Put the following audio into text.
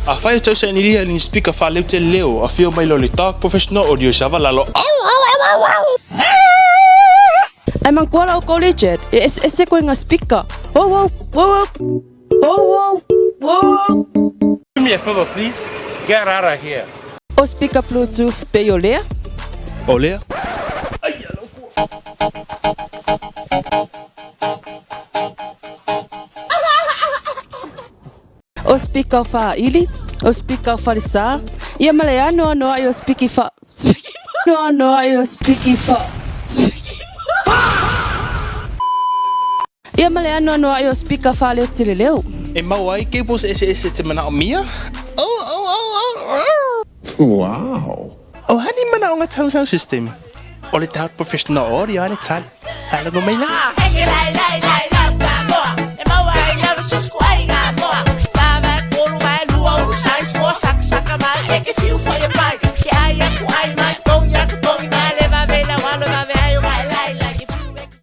Afai o tau sainilia i ni speaker faaleutele leo, afio mai loa le Dark Professional Audio i Savalalo. Ae manatua la outou legit, e eseese koiga speaker. Oh oh, oh oh, oh oh, oh oh. Do me a favor please, get outta here. O speaker bluetooth pei o lea. O lea. O speaker o Faaili, o speaker o Falesa, ia ma le anoanoai o spiki fa, spiki fa, anoanoai o spiki fa, spiki fa. Ia ma le anoanoai o speaker faaleoteleleo. E maua ai cables eseese te manaomia? Oh oh oh oh oh! Wow! O a ni manaoga tau sound system? O le Tout Professional Audio a le tali. Faalogo mai la.